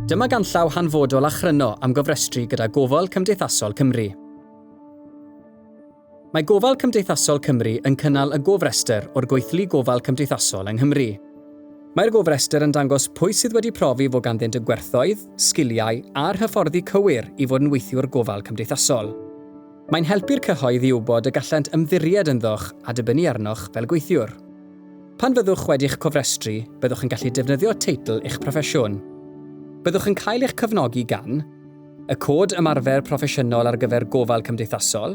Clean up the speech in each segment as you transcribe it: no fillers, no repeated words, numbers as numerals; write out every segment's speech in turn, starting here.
Dyma ganllaw hanfodol a chryno am gofrestru gyda Gofal Cymdeithasol Cymru. Mae Gofal Cymdeithasol Cymru yn cynnal y gofrestr o'r gweithlu gofal cymdeithasol yng Nghymru. Mae'r gofrestr yn dangos pwy sydd wedi profi fod ganddynt y gwerthoedd, sgiliau a'r hyfforddi cywir i fod yn weithiwr gofal cymdeithasol. Mae'n helpu'r cyhoedd i wybod y gallent ymddiried ynddoch a dibynnu arnoch fel gweithiwr. Pan fyddwch wedi'ch cofrestru, byddwch yn gallu defnyddio teitl eich proffesiwn. Byddwch yn cael eich cefnogi gan, y Cod Ymarfer Proffesiynol ar gyfer Gofal Cymdeithasol,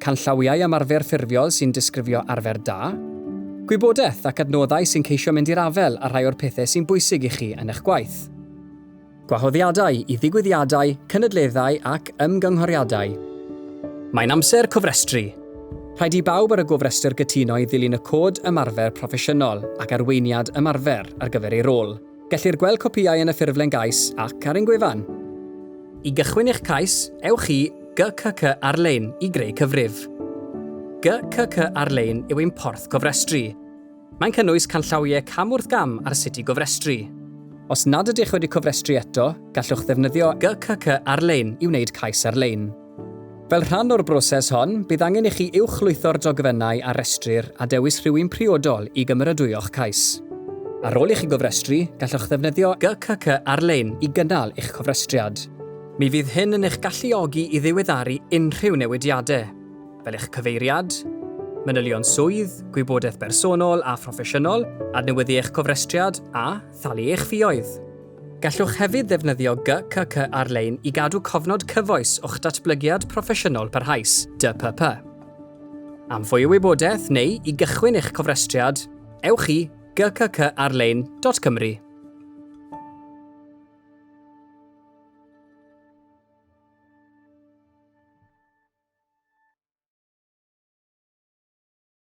canllawiau ymarfer ffurfiol sy'n disgrifio arfer da, gwybodaeth ac adnoddau sy'n ceisio mynd i'r afael â rhai o'r pethau sy'n bwysig i chi yn eich gwaith. Gwahoddiadau i ddigwyddiadau, cynadleddau ac ymgynghoriadau. Mae'n amser cofrestru! Rhaid i bawb ar y gofrestr gytuno i ddilyn y Cod Ymarfer Proffesiynol ac Arweiniad Ymarfer ar gyfer ei rôl. Gellir gweld copïau yn y ffurflen gais ac ar ein gwefan. I gychwyn eich cais, ewch i GCC Ar-lein i greu cyfrif. GCC Ar-lein yw ein porth cofrestru. Mae'n cynnwys canllawiau cam wrth gam ar sut i gofrestru. Os nad ydych wedi cofrestru eto, gallwch ddefnyddio GCC Ar-lein i wneud cais ar-lein. Fel rhan o'r broses hon, bydd angen i chi uwchlwytho'r dogfennau a restrir a dewis rhywun priodol i gymeradwyo'ch cais. Ar ôl i chi gofrestru, gallwch ddefnyddio GCC Ar-lein i gynnal eich cofrestriad. Mi fydd hyn yn eich galluogi i ddiweddaru unrhyw newidiadau. fel eich cyfeiriad, manylion swydd, gwybodaeth bersonol a phroffesiynol, adnewyddu eich cofrestriad a thalu eich ffioedd. Gallwch hefyd ddefnyddio GCC ar-lein i gadw cofnod cyfoes o'ch datblygiad proffesiynol parhaus, DPP. Am fwy o wybodaeth neu i gychwyn eich cofrestriad, ewch i gccarlein.cymru.